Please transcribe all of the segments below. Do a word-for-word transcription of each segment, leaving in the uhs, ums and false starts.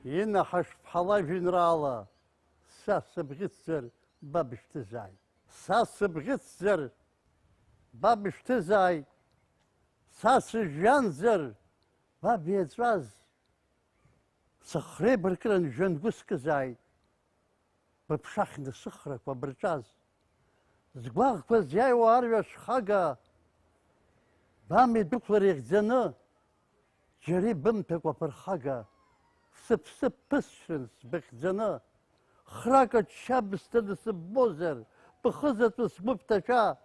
Инаҳашԥҳала ажәеинраала, са сыбӷьыцзар ба бышәҭызааит. Са сыбӷьыцзар ба бышәҭызааит. Са сыжәҩанзар ба беҵәаз. Сыхреибаркыран жәҩангәы скызааит. Быԥшахны сыхрақәа бырҿаз. Згәаӷқәа зиааиуа арҩаш хага, бамҩа дәықәлар иахьӡаны, џьара ибымҭакәа ԥырхага, сыԥсы ԥысшьын сбыхьӡаны, храк ачча бысҭаны сыббозар, бхызаҵәы сгәы бҭашәа,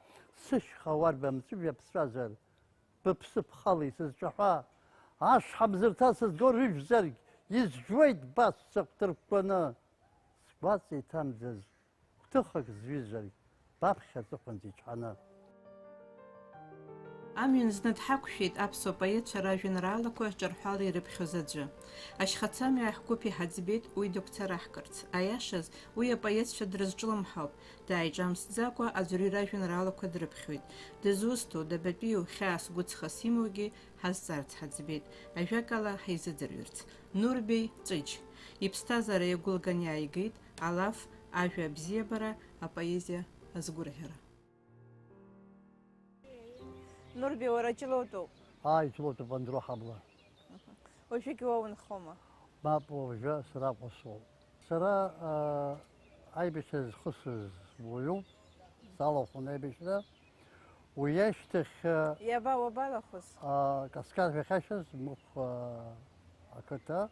сышьха уарбамҵәыжәҩа ԥсразар, быԥсыԥ хала исызҿаҳәа, ашҳам зырҭа сызго рыжәзаргь, изжәуеит ба сцәа хәҭырқәкны, сгәаҵа иҭамӡаз гәҭыхак зҩызаргь, баԥхьа аҵыхәанӡа ичҳаны. Амҩан зны дҳақәшәеит аԥсуа поетцәа ражәеинраалақәа ҿырҳәала ирыԥхьоз аӡәы. Ашьхацамҩа ҳгәыԥ иҳаӡбеит уи дыгәцараҳкырц. Аиашаз, уи апоетцәа дрызҿлымҳауп, дааиҿамсӡакәа аӡәырҩра ажәеинраалақәа дрыԥхьоит. Дызусҭоу, дабатәиу, хьаас гәыҵхас имоугьы ҳазҵаарц ҳаӡбеит, ажәакала, ҳаизыӡырҩырц. Нурбеи Ҵәыџь. Иԥсҭазаара иагәылган иааигеит алаф, ажәа абзиабара, апоезиа азгәырӷьара. Нурбеи, уара ҷлоутәуп? Ааи, ҷлоутәуп, Андро ҳабла. Уажәыгь уа унхома? Мап, уажәы сара Аҟәа соуп. Сара, аа, аибашьра зхысыз уаҩуп, салахәын аибашьра. Уи ашьҭахь, аа, Иаба уабалахәыз? Аа, Каскад ҳәа ихьашьаз Мықә, аа, ақыҭа.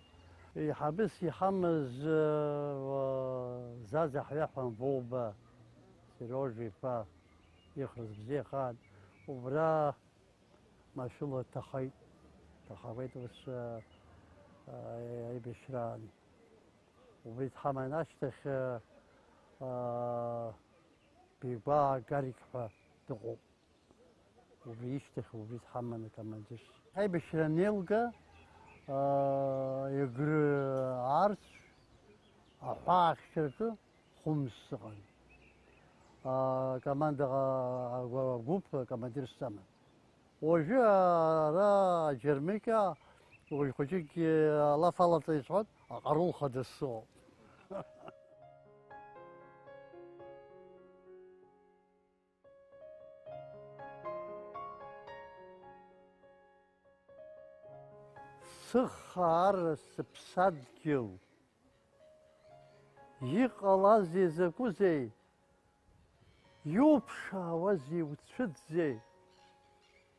Еиҳабыс иҳамаз, аа, Заза ҳәа иаҳәон, Воуба Сериожа иԥа, ихрыз бзиахааит. Убра машәыла дҭахеит, дҭахауеит ус, аа, аибашьраан. Убри дҳаман ашьҭахь, аа, Бигәаа Гарик ҳәа дыҟоуп. Убри ишьҭахь убри дҳаман акомандирс. Аибашьра анеилга, аа, Егры Арцә аҳәаахьчараҿы хәымз сыҟан. Аа, командаҟа агәыԥ акомандир сҵаман. Уажәы ара аџьармыкьа, уажә хәыҷыкгьы алаф алаҵа исҳәоит, аҟарул хада сыҟоуп. Сыхаара, сыԥсадгьыл, иҟалазеи, закәызеи? Иуԥшаауазеи, уцәыӡзеи?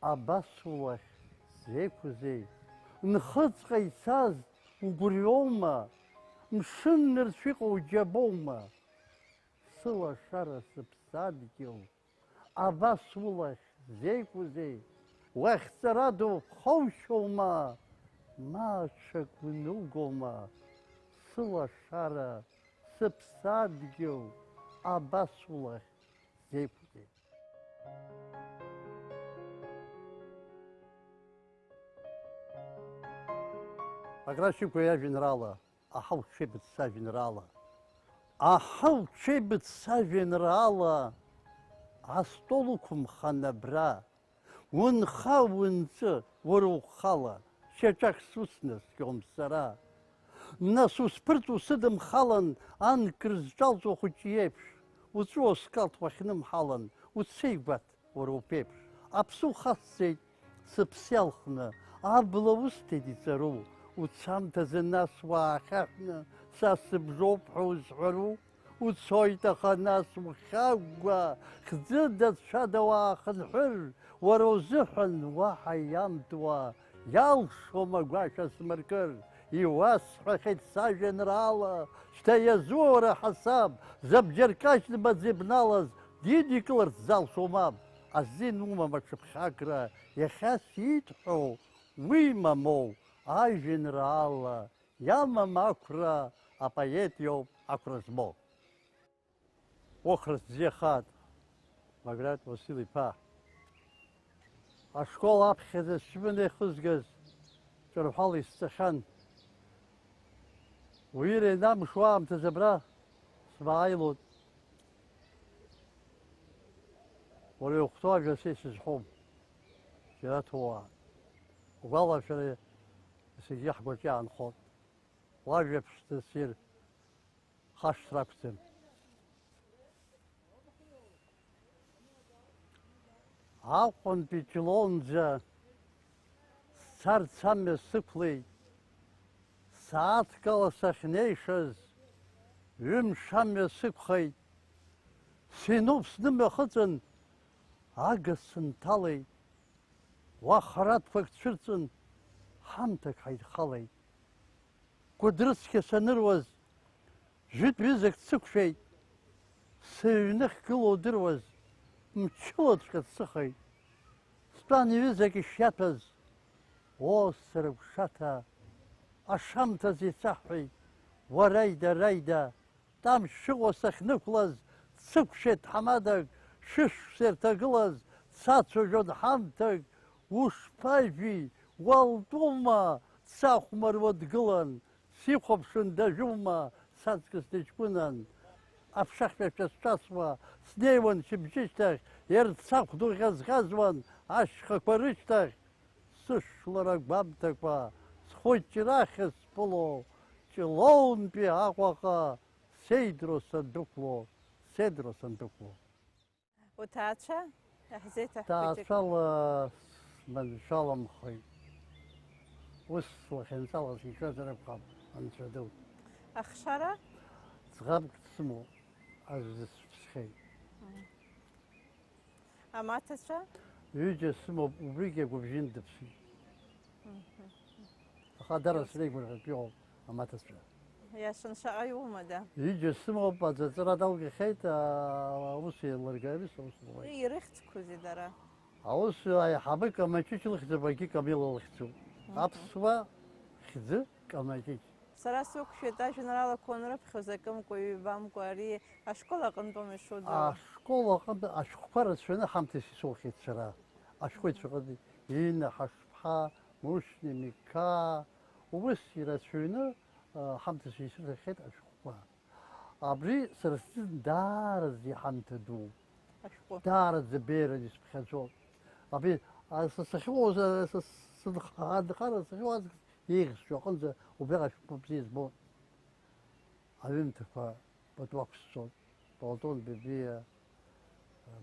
Абас улахь зеиқәузеи? Нхыҵҟа ицаз угәырҩоума? Мшын нырцә иҟоу џьабоума? Сылашара, сыԥсадгьыл, абас улахь зеиқәузеи? Уахь ҵара ду ԥхоушьоума? Ма аҽак унылгома? Сылашара, сыԥсадгьыл, абас улахь зеиқәузеи? Агра Шьынқәа иажәеинраала, Аҳауҽеибыҭ сажәеинраала. Аҳауҽеибыҭ сажәеинраала, астол уқәымхан абра. Унха, унҵы, уара ухала, шьаҿак суцнаскьом сара. Нас усԥырҵ усыдымхалан, анкыр зҿалҵо ахәыҷы иеиԥш, уҵәы оскалҭ уахьнымҳалан, уцеигәаҭ, уара уԥеиԥш. Аԥсы ухасҵеит, сыԥсы иалхны, абла усҭеит иҵару, уцамҭазы нас уаахьаҳәны, са сыбжоуп ҳәа узҳәару? Уцоит, аха нас ухьагәгәа, хӡыда-ҵәцәада уаахынҳәыр, уара узыҳәан уаҳа иамтуа, иалшом агәашә асмыркыр. Иуасҳәахьеит сажәеинраала, шьҭа иазуура ҳасаб, забџьар кашьны базибналаз, дидикыларц залшо мап, азин умам аҽыԥхьакра, иахьа сиҭҳәо уимамоу, ажәеинраала иамам ақәра, апоет иоуп ақәра змоу. Ухра сбзиахааит, Баграт Уасил-иԥа. Ашкол аԥхьаӡа сшьапы анеихызгаз, ҿырҳәала исҵахьан. Уира инамшуа аамҭазы абра смааилот. Уара иухәҭоу ажәа са исызҳәом. Џьара ҭууаа. Угәалашәара зегьы ҳгәаҿы иаанхоит. уажәа ԥшӡа ссир хашҭра ақәӡам. Аҟәантәи Ҷлоунӡа сцарц амҩа сықәлеит. Сааҭк ала сахьнеишаз, ҩымш амҩа сықәхеит. Синуп снымҩахыҵын, ага сынҭалеит. Уа харатәқәак цәырҵын, ҳамҭак ҳаидхалеит. Кәыдрыцқьа саныруаз, жәытә ҩызак дсықәшәеит. Сыҩны ахьгылоу удыруаз, мчылаҵәҟьа дсыхеит. Стәан ҩызак ишиаҭәаз, оо, сара гәшаҭа, ашамҭаз исаҳҳәеит, уара ида, ара ида, Тамшьыҟәа сахьнықәлаз, дсықәшәеит ҳамадак, шәышықәса ирҭагылаз, дсацәажәон ҳамҭак, ушԥажәи, уалтәума, дсахәмаруа дгылан, сихәаԥшын дажәума, саҵкыс дыҷкәынан. Аԥшахьшәашәа сҿасуа, снеиуан шьыбжьышьҭахь, иара дсахәдоу ӷьазӷьазуан ашьхақәа рышьҭахь, сышәлара гәамҭақәа, схәыҷра ахьысԥыло, Ҷлоунтәи Аҟәаҟа, Сеидроу сандәықәло, Сеидроу сандәықәло. Уҭаацәа иаҳзеиҭаҳәҳәеит. Ҭаацәала сманшәаламхеит. Ус слахьынҵала сишәозар акәхап, Анцәа ду. Ахшара? Ӡӷабк дсымоуп, аӡә дысԥсхьеит. Амаҭацәа? Ҩыџьа сымоуп, убригьы агәыбжьын дыԥсит. Мгм. Аха дара среигәырӷьартә иҟоуп амаҭацәа. Иашан, шаҟа иумада? Ҩыџьа сымоуп, аӡаҵара далгахьеит, аа, аус еилыргар, аус луеит. Ирыхьӡқәоузеи дара? Аус аиҳабы Камаҷыҷ лыхьӡуп, агьи Камила лыхьӡуп. Мгм. Аԥсуа хьӡы Камаҷыҷ. Сара сықәшәеит ажәеинраалақәа уанрыԥхьоз акымкәа, ҩбамкәа, ари ашкол аҟынтәоума ишудыруа? Ашкол аҟынтә ашәҟәқәа рацәаҩны ҳамҭас исоухьеит сара. Ашәҟәыҩҩцәа рҟынтә Инна Ҳашԥҳа, Мушьни Миқаа, убыс ирацәаҩны, а, ҳамҭас исырҭахьеит ашәҟәқәа. Абри сара сзын даараӡа иҳамҭа дууп. Ашәҟәы. Даараӡа беиараны исыԥхьаӡоуп. Абри, а, са сахьыҟоу, са, са, сынха-, анхара сахьыҟоу аҵкыс еиӷьысшьо аҟынӡа убриаҟара ашәҟәқәа бзиа збон. Аҩымҭақәа пату ақәсҵон. Платон Бебиа,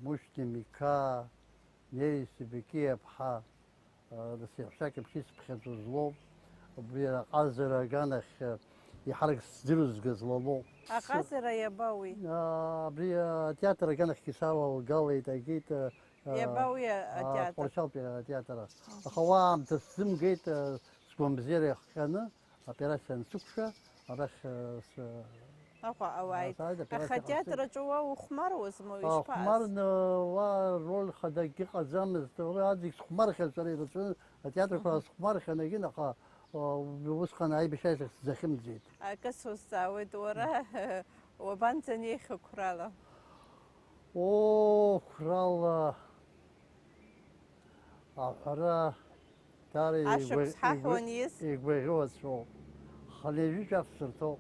Мушьни Миқаа, Нели Сибекиаԥҳа, нас иаҳәшьак еиԥш исыԥхьаӡо злоу, убри аҟазара аганахь иҳарак сзырызгаз лалоуп. Аҟазара иаба уи? Абри атеатр аганахьгьы салалгалеит, агеит, Иаба уи атеатр? Тҟәарчалтәи атеатр. Аха уа аамҭа сзымгеит, сгәамбзиара иахҟьаны. Аоперациа ансықәшәа, арахь, э, с-, Аҟәа ауааит. Аха атеатр аҿы уа ухәмаруазма, ишԥааз? Хәмарны уа роль хадагьы ыҟаӡамызт, уи аӡәк схәмархьан сара ирацәаны, атеатрқәа схәмархьан егьин, аха, э, усҟан аибашьра сзахьымӡеит. Акы сузҵаауеит, уара уабанӡанеихьоу қәрала? О, қәрала аҳәара Дара Ашықәс игәаӷь-, ҳаҳәон игәаӷь-, ииз. Игәаӷьуацәоуп. Хынҩажәи жәаф сырҭоуп.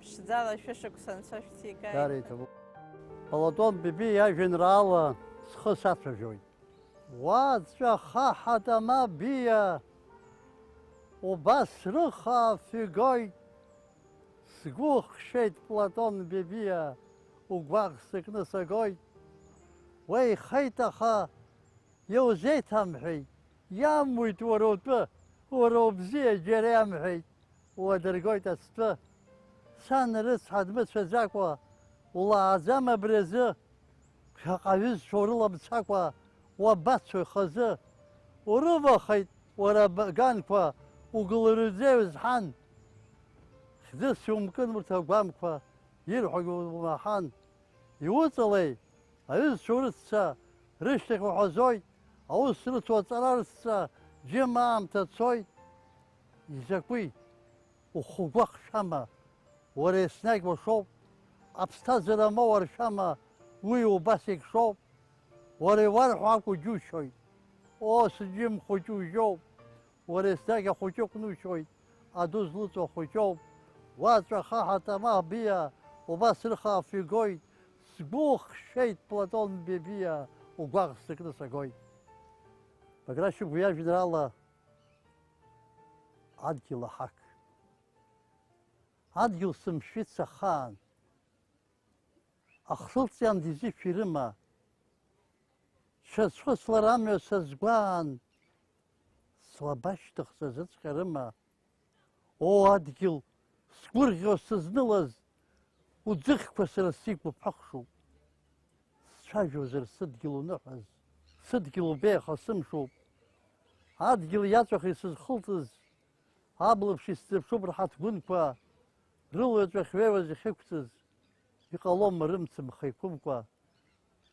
Ԥшӡала шәышықәса анцәа шәҭигааит. Дара иҭабуп. Платон Бебиа иажәеинраала схы сацәажәоит. Уаҵәахаҳа, Тамабиа, убас рыхаа фигоит. Сгәы ухшәеит, Платон Бебиа, угәаӷ сыкны сагоит. Уеихеит, аха Иузеиҭамҳәеит, иамуит уара утәы, уара убзиа џьара иамҳәеит, уадыргоит ацҭәы. Сан рыцҳа дмыцәаӡакәа, улааӡам абри азы, ԥхьаҟа аҩызцәа урыламцакәа, уабацои хазы? Урывахеит уара аб-, аганқәа, угыларыӡе узҳан. Хьӡыс иумкын урҭ агәамқәа, ирҳәогьы умаҳан. Иуҵалеи? Аҩызцәа урыцца, рышьҭахь уҳәазоит, аус рыцу аҵара рыцҵа, џьым аамҭа цоит. Изакәи? Ухы угәахшәама? Уара еснагь уашоуп. Аԥсҭазаара моуа ршәама, уи убас егьшоуп. Уара иуарҳәо акәу џьушьоит. О, сџьым хәыҷы ужьоуп. Уара еснагь ахәыҷы уҟәнушьоит, аду злыҵуа ахәыҷоуп. Уаҵәахаҳа, Тамабиа, убас рыхаа фигоит, сгәы ухшәеит, Платон Бебиа, угәаӷ сыкны сагоит. Баграт Шьынқәба иажәеинраала Адгьыл аҳақ. Адгьыл сымшәит сахаан, ахшылҵиан дизышәи рыма, сшьацәхыслар амҩа сазгәаан, слабашьҭых сазыҵҟьарыма? О, адгьыл, сгәырӷьо сызнылаз, уӡыхьқәа сара сигәаԥыхшоуп. Сцәажәозар сыдгьыл уныҳәаз, сыдгьыл убеиаха сымшоуп. Адгьыл иаҵәах исызхылҵыз, аблаԥш исзыԥшуп рҳаҭгәынқәа, рылаҩаҵә ахьҩеиуаз иахьықәҵыз, иҟалома рымца мхеиқәымкәа?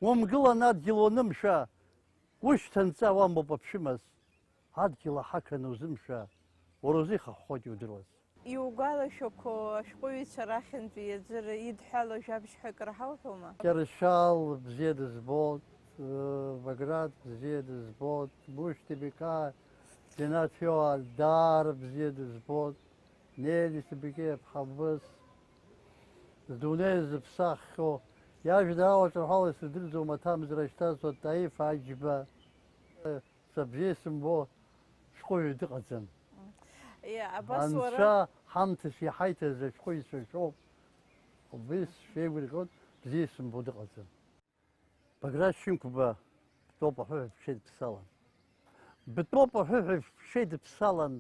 Умгылан, адгьыл уанымшәа, ушьҭанҵа уамоуп аԥшәымас, адгьыл аҳақан узымшәа, уара узы ихаҳәхоит иудыруаз. Иугәалашәақәоу ашәҟәыҩҩцәа рахьынтәи аӡәыр идҳәалоу жәабжьҳәа акыр ҳауҳәома? Кьаршьал бзиа дызбоит, Баграт бзиа дызбоит, Мушьҭи Беқаа, Џьанаҭ Иоа даара бзиа дызбоит, Нели Сабике-иԥҳа Быс, Дунеи зыԥсаххьоу, иажәеинраала ҿырҳәала исыздырӡом аҭамзара шьҭазҵо Таиф Аџьба, са бзиа исымбо шәҟәыҩҩы дыҟаӡам. Иа, абас уара Анцәа ҳамҭас иҳаиҭаз ашәҟәыҩҩцәа шәоуп. Убри сшәеигәырӷьоит, бзиа исымбо дыҟаӡам. Баграт Шьынқәба бтәоуп аҳәыҳә бшеидыԥсалан. Бтәоуп аҳәыҳә бшеидыԥсалан.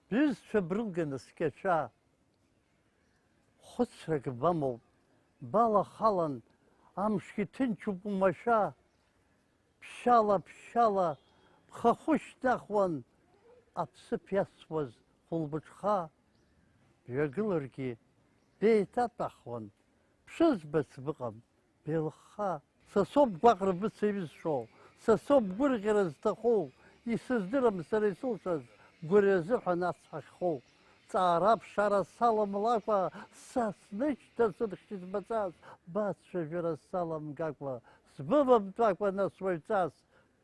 Бҩызцәа брылганы сқьашәа. Хәыцрак бамоуп, балахалан, амшгьы ҭынчуп умашәа. Ԥшьала, ԥшьала, бхахәы шьҭнахуан, аԥсыԥ иасуаз хәылбыҽха. Бҩагыларгьы, беиҭатәахуан, бшызбац быҟам, беилыхха. Са соуп гәаҟра быцеиҩызшо, са соуп гәырӷьара зҭаху, исыздырам сара исылшаз, гәырҩа азыҳәан ацҳа ахьхоу. Ҵаара ԥшара саламлакәа, са снышьҭа сыхьча збаҵас, бацәажәара саламгакәа, сбывамтәакәа нас уаҩҵас,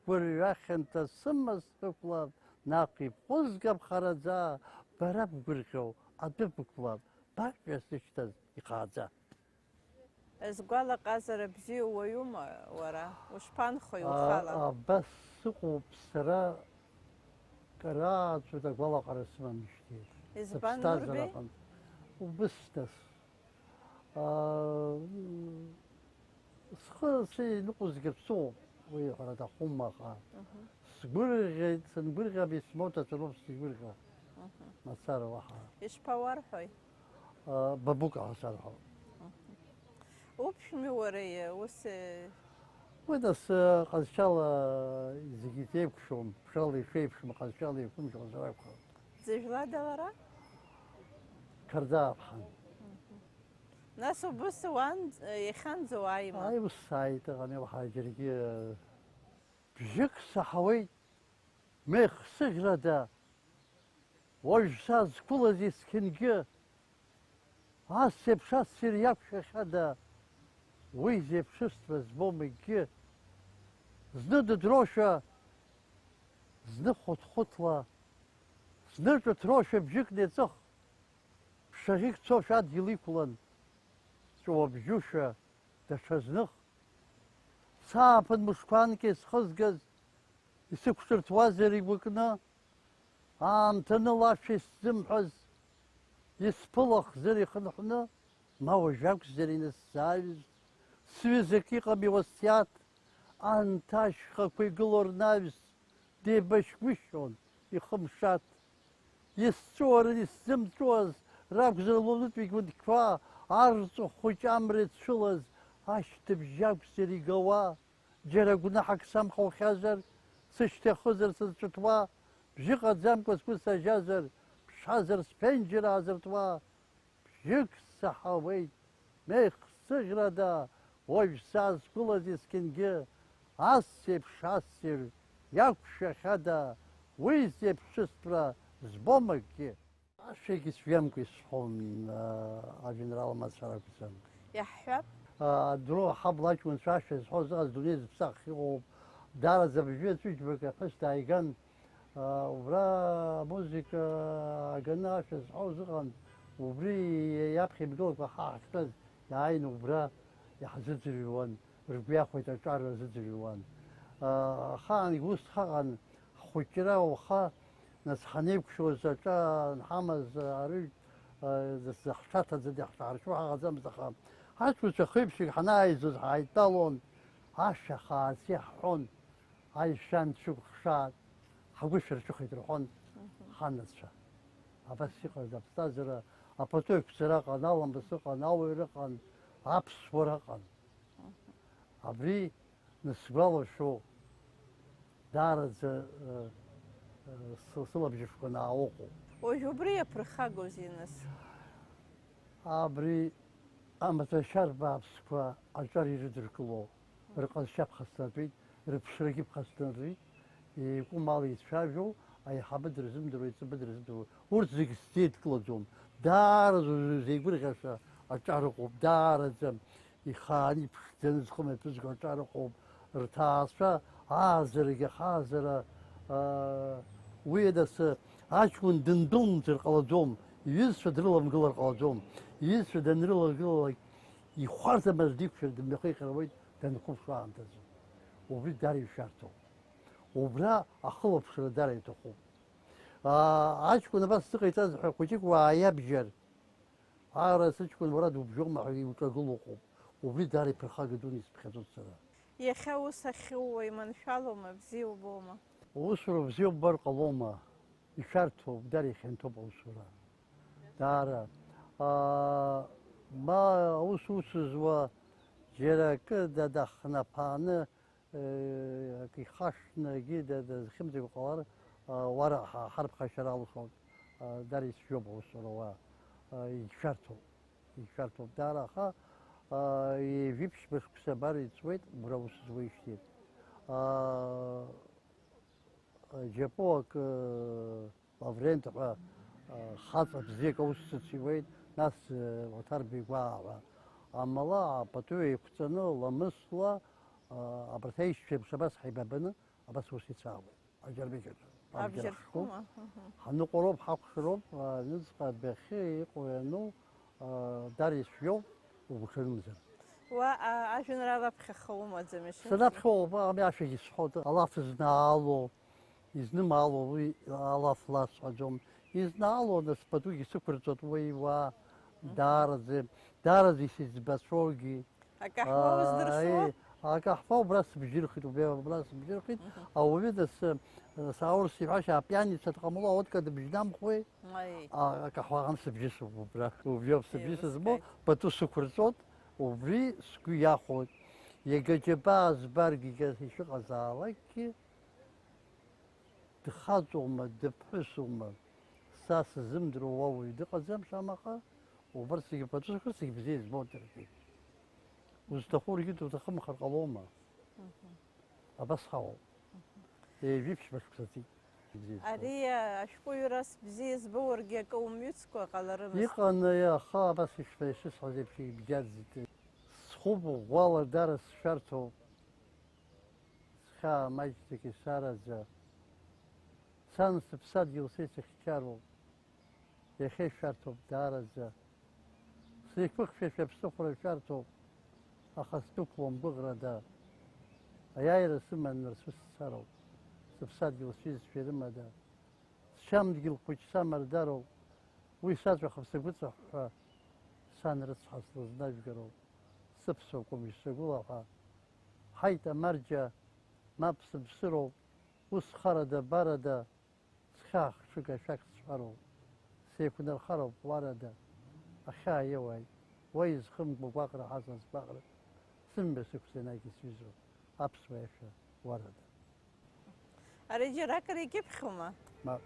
гәырҩа хьанҭа сымаз сықәлап, наҟ ибҟәызгап хараӡа, бара бгәырӷьо адәы бықәлап, бажәа сышьҭаз ихааӡа. Згәалаҟазара бзиоу уаҩума уара? Ушԥанхои А, ухала? Абас сыҟоуп сара, крааҵуеит, агәалаҟара сымамижьҭеи. Избан, Сыԥсҭазаара Нурбеи? Аҟынтә. Убыс нас. А, схы сеиныҟәызгьы аԥсыуоуп, уи ҳәара аҭахума, аха Мгм. сгәырӷьеит, сангәырӷьа, абри смоҭацәа роуп сзыгәырӷьо. Мгм. Мацара уаҳа. Ишԥауарҳәои? А, бабука ҳәа сарҳәоит. Уԥшәми уареи ус, э, Уи нас, э, ҟазшьала зегьы еиқәшәом, ԥшала ишеиԥшым, ҟазшьала еиқәымшәо сара акәхап. Дзыжәлада лара? Қарда аԥҳан. Нас убыс уан, э, иахьанӡа уааима? Ааи, ус сааит, ыҟами, уаҳа џьаргьы, э, Бжьык саҳауеит, мех сыӷьрада, уажә сазқәылаз есқьынгьы, ас еиԥш ассир иақәшәахьада, уи зеиԥшыстәра збом акгьы. Зны дыдрошәа, зны хәыҭхәыҭла, зны ҿыҭрошәа бжьык неиҵых, ԥшаӷьык цошәа адгьыл иқәлан, ҵәуабжьушәа даҽазных. Сааԥын мышқәа анкьа исхызгаз, исықәҿырҭуазар игәыкны, аамҭа анылашәа исзымҳәаз, исԥылахзар ихынҳәны, ма уажә акәзар инысзааҩыз, сҩызак иҟами уасиаҭ, анҭ ашьхақәа игылоу рнаҩс, деибашьгәышьон ихымшаҭ. Исҵәуарын исзымҵәуаз ракәзар лулытәи гәынқьуа, арҵәахә хәыҷ амра ицәылаз, ашьҭыбжь акәзар игауа, џьара гәнаҳак самхаухьазар, сышьҭахызар сызҿыҭуа, бжьы ҟаӡамкәа сгәы сажьазар, ԥшазар сԥенџьыр аазыртуа, Бжьык саҳауеит, мех сыӷьрада, уажә саазқәылаз есқьынгьы, ас еиԥш ассир иақәшәахьада, уи зеиԥшыстәра збом акгьы. Ашәагьы цәгьамкәа исҳәом, а, ажәеинраала мацара акәӡам. Иаҳҳәап. А, дро ҳабла аҷкәынцәа ашәа зҳәоз ыҟаз, дунеи зыԥсахх иҟоуп. Даараӡа абыржәы аҵәыџьбак аԥҳәыс дааиган, Убра амузыка аганы ашәа зҳәоз ыҟан, убри иаԥхьа имгылакәа ҳа ҳахьтәаз иааины убра иаҳзыӡырҩуан, ргәы иахәеит аҿар рзыӡырҩуан. Ахаангьы ус ҳаҟан, ҳхәыҷра уаха, нас ҳанеиқәшәоз аҿа анҳамаз арыжәтә Ҳшаҭаӡа ҳшаҳаршьуа ҳаҟаӡамызт, аха ҳаҷкәынцәа хеиԥшьык ҳанааизоз ҳааидтәалон, ашәа хааӡа иаҳҳәон, аишәан дшәыкәыхшааит, ҳгәы шәырҽыхеит рҳәон ҳанацәа. Абас иҟаз аԥсҭазаара, апату еиқәҵара ыҟан, аламыс ыҟан, ауаҩра ыҟан, аԥсуара ыҟан. Абри, нас, сгәалашәо, даараӡа, э, э, сы-, сылабжышқәа наауҟоуп. Уажә убри иаԥырхагоузеи, нас? Абри амаҭәашьар бааԥсқәа аҿар ирыдыркыло, рҟазшьа ԥхасҭанатәит, рыԥшрагьы ԥхасҭанатәит, еиқәым ала ицәажәо, аиҳабы дрызымдыруа, иҵбы дрызымдыруа, урҭ зегь сзеидкылаӡом. Даараӡа узеигәырӷьаша аҿар ыҟоуп, даараӡа ихааны иԥшӡаны зхы мҩаԥызго аҿар ыҟоуп, рҭаацәа ааӡарагьы ахааӡара, аа, уи адасы аҷкәын дындәылымҵыр ҟалаӡом, иҩызцәа дрыламгылар ҟалаӡом, иҩызцәа данрыламгылалак, ихәарҭамыз диқәшәар дымҩахыҵыр ауеит данқәыԥшу аамҭазы. Убри даара ишәарҭоуп. Убра ахылаԥшра даара иҭахуп. Аа, аҷкәын абас дыҟаиҵаз ҳәа хәыҷык уааиабжьар, Ара сыҷкәын уара дубжьоума ҳәа иуҿагыло ыҟоуп. Убри даара иԥырхагоу дуны исԥхьаӡоит сара. Иахьа ус ахьууа иманшәалоума, бзиа убома? Усура бзиа убар ҟалома? Ишәарҭоуп, даара ихьанҭоуп аусура. Даара. Аа, ма аус усызуа џьара акы да-, дахнаԥааны, Акы ихашҭны, акгьы да-, дазхьымӡакәа ҟалар, а, уара ҳа-, ҳарԥхашьара алшоит, а, даара ицәгьоуп аусура уа, а, егьшәарҭоуп, егьшәарҭоуп даара, аха, а, ҩажәи ԥшьба шықәса абар иҵуеит, убра аус зуеижьҭеи. А, џьапуак, Лаврент ҳәа, а, хаҵа бзиак аус ҿыц иуеит, нас, э, Оҭар Беигәаа ҳәа. Амала, апату еиқәҵаны, ламысла, а, абарҭ аишьцәа еиԥш абас ҳаибабаны, абас ус ицаауеит. Аџьарбеқьаҿ. Абџьар хкума? Мгм. Ҳаныҟәароуп, ҳакәшароуп, а, аҩныҵҟа адәахьы иҟоу иану, а, даара ицәгьоуп, угәаҽанымзар. Уа, а, ажәеинраала аԥхьаха умаӡам, ишәымшәан. Санаԥхьа уаба, ами ашәагьы сҳәоит, алаф знаало, Изнымаало уи алаф ласҳәаӡом. Изнаало, нас, патугьы сықәырҵоит уи уа, мгм, даараӡа, даараӡа исыӡбацәоугьы. Акаҳуа, аа, уздыршуа? Акаҳуа убра сыбжьырхит, убра, убра сыбжьырхит. Мгм. Ауаҩы дас, сааурс иҳәашьа, апианица дҟамло, аотка дыбжьнамхуеи? Аи. А, акаҳуа аҟны сыбжьысуп убра. Убриоуп сыбжьысызбо, еилыскааит, пату сықәырҵоит, убри сгәы иахәоит. Иага џьабаа збаргьы, иага ишыҟазаалакгьы, Дхаҵоума, дыԥҳәысума, са сзымдыруа уа уаҩ дыҟаӡам, шамаха, убарҭ зегьы пату сықәырҵ, зегь бзиа избоит, рҳәеит. Узҭаху ргьы дуҭахымхар ҟалома? Мгм. Абас ҳауп. Мгм. Ҩажәи ԥшьба шықәса ҵит. Бзиа избоит. Ари ашәҟәыҩҩра бзиа збо уаргьы акы умҩыцкәа ҟаларымызт. Иҟан, аха абас ишԥа-, ишысҳәаз еиԥш ибжьаӡит. Схәы ӷәӷәала дара сшәарҭоуп. Схьаа маҷӡак исараӡа, сан сыԥсадгьыл са исыхьчароуп, иахьа ишәарҭоуп даараӡа. Сеиқәыхьшәашәа аԥсыхәра шәарҭоуп, аха сдәықәлом гәыӷрада. Аиааира сыман нарцәы сцароуп, сыԥсадгьыл сҩызцәа ирымада. Сшьамдгьыл хәыҷ самардароуп, уи саҵәахып сагәыҵаҳәҳәа, сан рыцҳа слызнажәгароуп, сыԥсуа кәымжь сагәылаҳәа. Ҳаит, амарџьа, мап сыԥсыроуп, ус харада-барада, схьаахшыга шәақь сҳәароуп, сеиқәнархароуп уарада, ахьаа иауааит, уа изхымго гәаҟра ҳазаз гәаҟрак, сымҩа сықәзанагь исҩызоуп аԥсуа иашәа уарада. Ари џьаракыр икьыԥхьума? Мап.